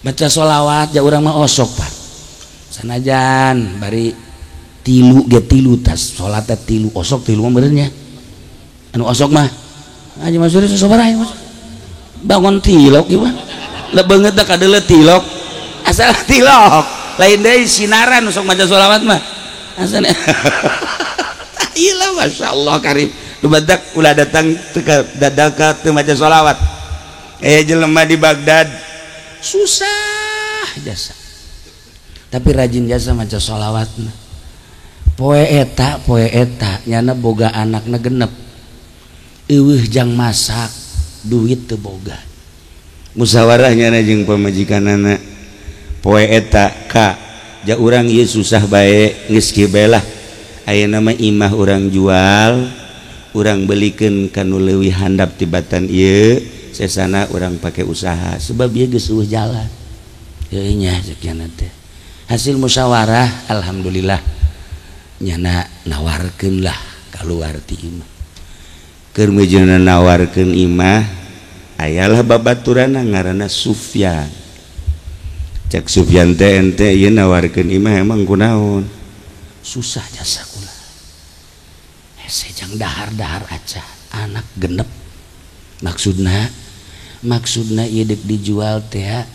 Baca sholawat ja urang mah osok, Pak. Sanajan bari tilu ge tilu tas salat tilu osok tilu mah benernya. Anu osok mah Haji Masuri sabaraha Mas? Bangun tilok ieu mah. Lebeungeut da kadeuleu tilok. Asal tilok. Lain deui sinaran sok maca sholawat mah. Asal ilah Masya Allah karim. Nu badak ulah datang teu ka dadaka teu maca sholawat. Jelema di Baghdad susah jasa. Tapi rajin jasa maca sholawatna. Poe eta nyana boga anakna genep. Eueuh jang masak, duit teu boga. Musyawarah nyana jeung pamajikanana. Poe eta ka ja urang ieu susah bae geus kieu bae lah. Ayeuna mah imah urang jual, urang belikeun ka nu leuwih handap tibatan ieu, sesana urang pake usaha sebab ieu geus eueuh jalan. Heueuh nya cek nyana teh. Hasil musyawarah alhamdulillah nyana nawarkeun lah kaluar ti imah. Keur meujeuhna nawarkeun imah ayalah babaturanna ngaranna Sufyan. Cek Sufyan teh ente ieu nawarkeun imah emang kunaon? Susah jasa kula. Hese jang dahar-dahar aca anak genep. Maksudna ieu deuk dijual teh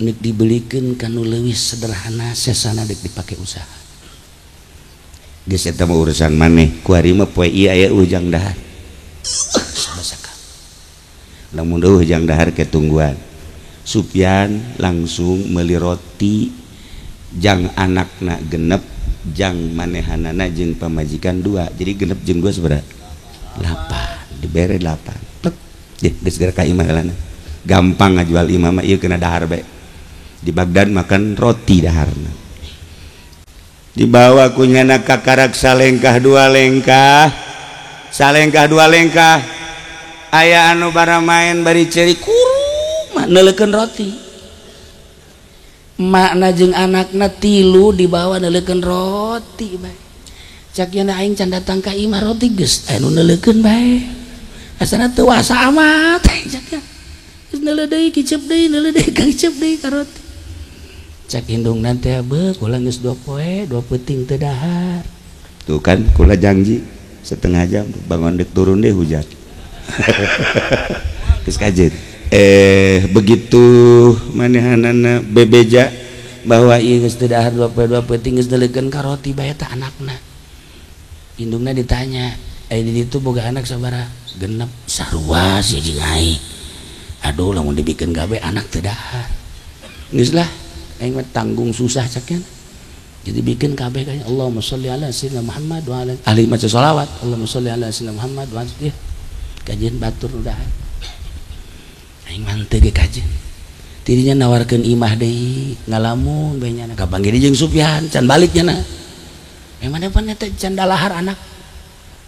nek dibelikeun ka nu leuwih sederhana sesana deuk dipake usaha. Geus eta mah urusan maneh, kuari mah poe ieu aya ujang dahar. Sabasaka. Lamun eueuh jang dahar ke tungguan. Sufyan langsung meuli roti jang anakna genep, jang manehanana jeung pamajikan dua. Jadi genep jeung dua sabaraha? 8. Dibere 8. Tek. Deh, geus geura ka imah heulana. Gampang ngajual imah mah ieu kena dahar bae. Di Baghdad makan roti daharna. Dibawa ku nyana ka karak salengkah dua lengkah. Salengkah dua lengkah. Aya anu baramaen bari ceri kuruma neuleukeun roti. Makna jeung anakna tilu dibawa neuleukeun roti bae. Cak nyana aing can datang ka imah roti geus aya nu neuleukeun bae. Asana teu wasa amat cak nya. Geus neuleuh deui kicep deui neuleuh deui kicep deui ka roti. Cak indungna teh beuh kula geus 2 poe 2 peuting teu dahar. Tuh kan kula janji setengah jam bangun dek turun deh hujan. Geus kajeun. Begitu manehanana bebeja bahwa ieu geus teu dahar 2 poe 2 peuting geus neuleukeun ka roti bae tah anakna. Indungna ditanya, "Eh di ditu boga anak sabaraha?" Genep. Sarua sia jeung aing. Aduh lamun dibikeun gawe anak teu dahar. Geus lah aing mah tanggung susah cak nya. Jadi bikin kabeh kaya Allahumma sholli ala sayyidina Muhammad wa ala ahli maca sholawat Allahumma sholli ala sayyidina Muhammad wa ala kajian batur udah aing mah teu ge kajian. Tidinya nawarkeun imah deui ngalamun bae nyana kapanggih jeung Sufyan can balik nyana. Emang pan eta can dalahar anak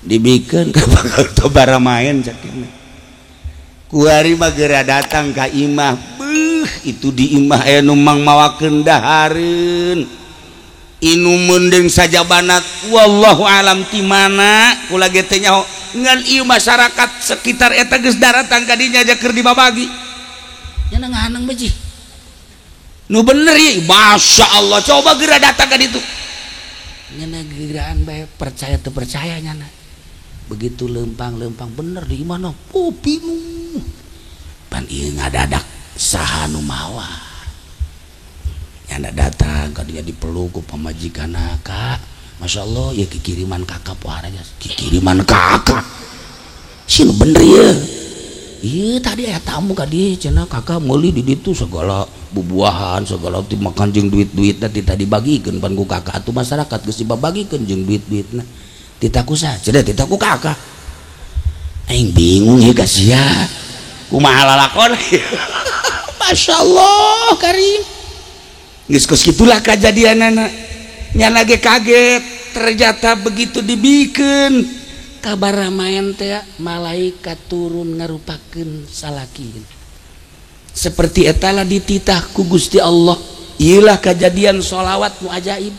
dibikeun ka bakal tobara main cak nya. Kuari mah geura datang ka imah, beuh itu di imah aya nu mangmawakeun dahareun. Inumun deung sajabanat wallahu alam ti mana kula ge teu nyaho ngan ieu masyarakat sekitar eta geus daratang ka dinya aja keur dibabagi. Nya ngahaneng beji. Nu bener ieu Masya Allah coba geura datang ka ditu. Nya geuraan bae percaya teu percaya nyana. Begitu lempang-lempang bener di imah noh oh pinuh. Pan ieu ngadadak saha nu mawa. Nyana datang ka dinya dipeluk ku pamajikanna kak. Masya Allah ieu kikiriman kakak pohara nya. Kikiriman kakak. Sieun bener ieu. Ieu tadi aya tamu ka dieu cenah kakak meuli di ditu segala bubuahan segala dimakan jeung duit-duitna ti tadi bagikeun pan ku kakak atuh masyarakat geus dibabagikeun jeung duit-duitna. Titaku saha? Cenah titaku kakak. Aing bingung ieu ka sia. Kumaha lalakon? Masya Allah karim. Geus kos kitulah kajadianana. Nyana ge kaget ternyata begitu dibikeun kabar ramayan teh malaikat turun ngarupakeun salaki. Seperti etala dititah ku Gusti Allah. Ieulah kajadian sholawat nu ajaib.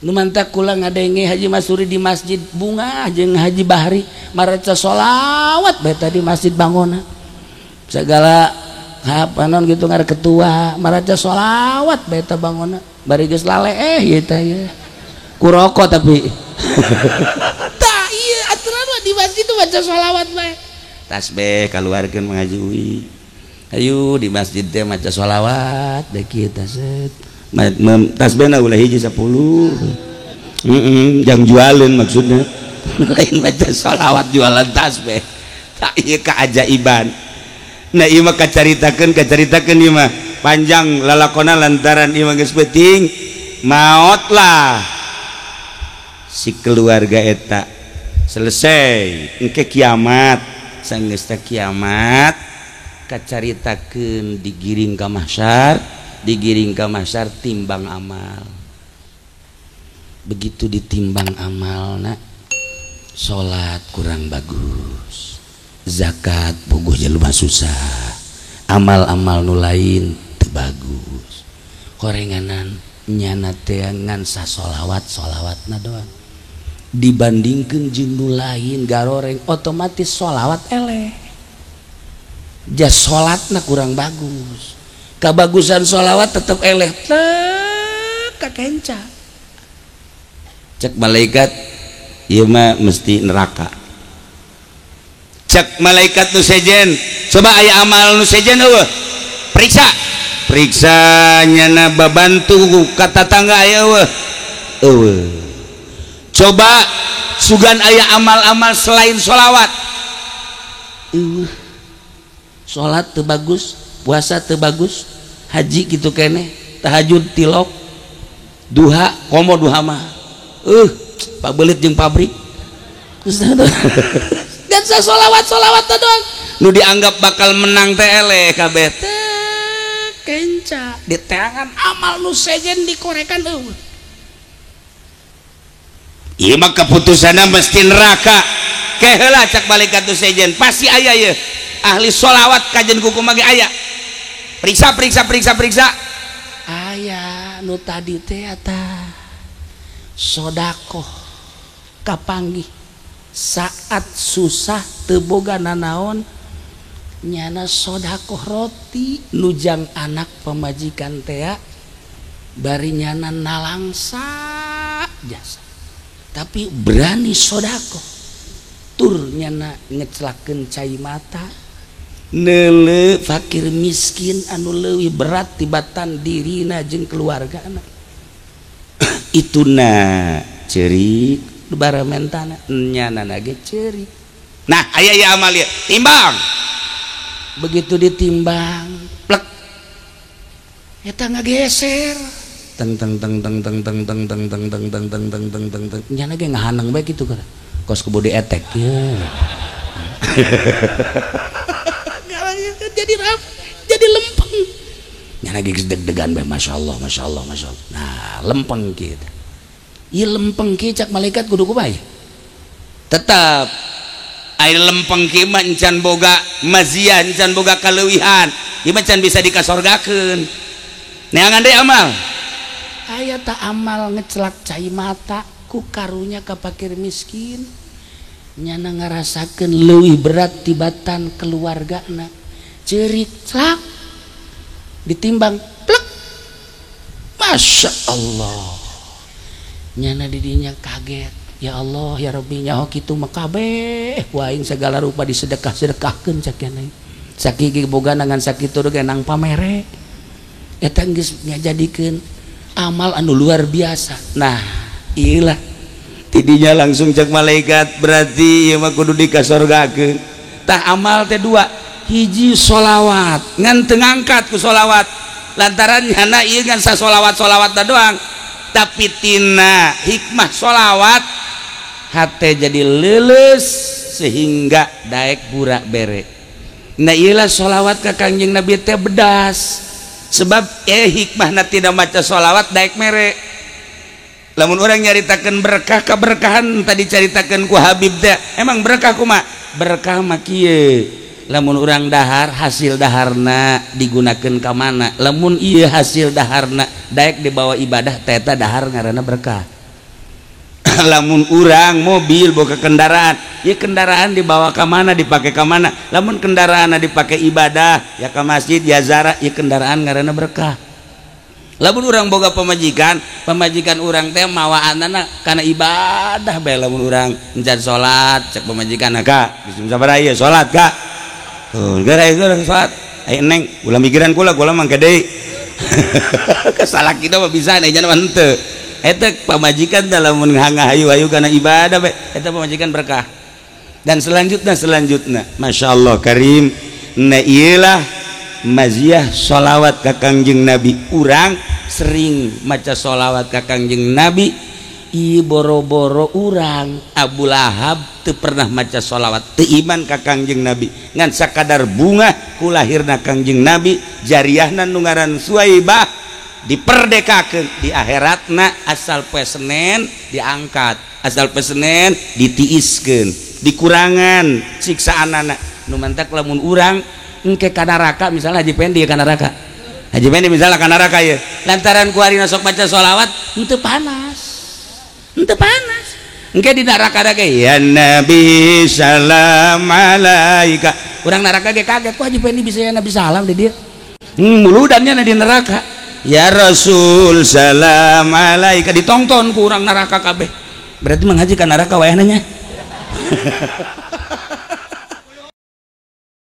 Nu mantak kula ngadenge Haji Masuri di masjid Bunga jeung Haji Bahri maraca sholawat bae tadi masjid Bangona. Segala Apa non gitu ngar ketua maraca sholawat bae ta bangona bari geus lale ieu teh ieu ku rokok tapi tah ieu aturan mah di masjid tuh baca sholawat bae tasbih kaluarkeun mengaji ui ayo di masjid teh maca sholawat bae kieu teh set tasbihna ulah hiji 10 jang jualin maksudnya lain baca sholawat jualan tasbih tak ieu keajaiban. Nah ieu mah kacaritakeun ieu mah panjang lalakona lantaran ieu mah geus penting maotlah si keluarga eta selesai engke kiamat sanggeus teh kiamat kacaritakeun digiring ka mahsyar digiring ka mahsyar timbang amal. Begitu ditimbang amalna salat kurang bagus, zakat puguh jelema susah, amal-amal nu lain teu bagus, korenganan nyana teh ngan sasolawat solawatna doang dibandingkeun jeung nu lain garoreng otomatis solawat eleh jas salatna kurang bagus, kabagusan solawat tetep eleh teh kakenca. Cek malaikat ieu mah mesti neraka. Cek malaikat nu sejen coba aya amal nu sejen eueuh periksa periksa nyana babantu ka tatangga aya eueuh eueuh coba sugan aya amal-amal selain sholawat eueuh salat teu bagus, puasa teu bagus, haji kitu keneh, tahajud tilok, duha komo duha mah pabelit jeung pabrik dan sholawat sholawat doang nu dianggap bakal menang teh eleh kabeh teh kenca di teangan amal nu sejen dikorekan eueuh ieu mah keputusanna mesti neraka keheula cak malaikat nu sejen pasti aya ieu ahli sholawat kajen kuku mage aya periksa periksa periksa periksa aya nu tadi teh eta sodakoh kapanggih saat susah teu boga nanaon nyana sodakoh roti nujang anak pemajikan tea bari nyana nalangsa jasa tapi berani sodakoh tur nyana ngecelakeun cai mata neule fakir miskin anu leuwih berat tibatan dirina jeung keluargana ituna ceurik baramentana nyana ge ceurik. Nah aya ieu amal ieu timbang begitu ditimbang plek eta ngageser teng teng teng teng teng teng teng teng teng teng teng teng teng teng teng teng nyana ge ngahaneng bae kitu kana kos kebodi etek ye jadi rap jadi lempeng nyana ge geus deg-degan bae masyaallah masyaallah masyaallah. Nah lempeng kieu ieu lempeng kieu cak malaikat kudu kumaha tetap air lempeng kieu mah encan boga maziah encan boga kaleuwihan ieu mah can bisa dikasorgakeun neangan deui amal aya ta amal ngecelak cai mata ku karunya ka fakir miskin nyana ngarasakeun leuwih berat tibatan keluargana ceurik celak ditimbang plek masya Allah nyana didinya kaget ya Allah ya Rabbi nyaho kitu mah kabeh ku aing segala rupa disedekah-sedekahkeun cak nya sakiki boga ngan sakitu ge nang pamere eta geus ngajadikeun amal anu luar biasa. Nah iyalah tidinya langsung cek malaikat berarti ieu mah kudu dikasorgakeun. Tah amal teh dua hiji sholawat ngan teu ngangkat ku sholawat lantaran nyana ieu ngan sasolawat-solawat doang tapi tina hikmah sholawat hate jadi leuleus sehingga daek burak bere. Nah iyalah sholawat ka Kangjeng Nabi teh bedas sebab hikmahna tidak maca sholawat daek mere. Lamun orang nyaritakeun berkah keberkahan tadi caritakeun ku Habib teh emang berkah kumaha berkah mah kieu lamun urang dahar hasil daharna digunakeun ka mana lamun ieu hasil daharna daek dibawa ibadah teh eta dahar ngaranna berkah. Lamun urang mobil boga kendaraan, ya kendaraan dibawa ke mana, dipakai ke mana? Lamun kendaraan dipakai ibadah, ya ke masjid, ya zara, ya kendaraan ngaranna berkah. Lamun urang boga pamajikan, pamajikan urang teh mawaanana kana ibadah bae. Lamun urang encan salat, cek pamajikan, "Kak, geus sabaraha ieu salat, Kak?" "Tuh, gara ieu salat." "Ayo neng, ulah mikiran kula, kula mangke deui." Kasalaki mah bisa nya mah henteu. Eta pamajikan dalam hayu-hayu kana ibadah bae, eta pamajikan berkah. Dan selanjutnya, selanjutnya, Masya Allah Karim. Nah, iyalah maziah sholawat ka Kangjeng Nabi. Urang sering maca sholawat ka Kangjeng Nabi. I boro-boro urang, Abu Lahab teu pernah maca sholawat, teu iman ka Kangjeng Nabi, ngan sakadar bunga ku lahirna Kangjeng Nabi. Jariahna nu ngaran Suwaibah diperdekakeun di akhiratna. Asal poe Senen diangkat, asal poe Senen ditiiskeun, dikurangan siksaan anak. Nu mantak lamun urang engke ka neraka, misalnya Haji Pendi ka neraka, Haji Pendi misalnya ka neraka ya, lantaran kuarina sok baca sholawat, henteu panas, henteu panas. Engke di neraka ge, "Ya Nabi salam alaika." Urang neraka ge kaget, kok Haji Pendi bisa ya Nabi salam di dia, muludannya di neraka, "Ya Rasul salam alaika," ditongton ku urang neraka kabeh. Berarti menghaji ka neraka wayahna nya.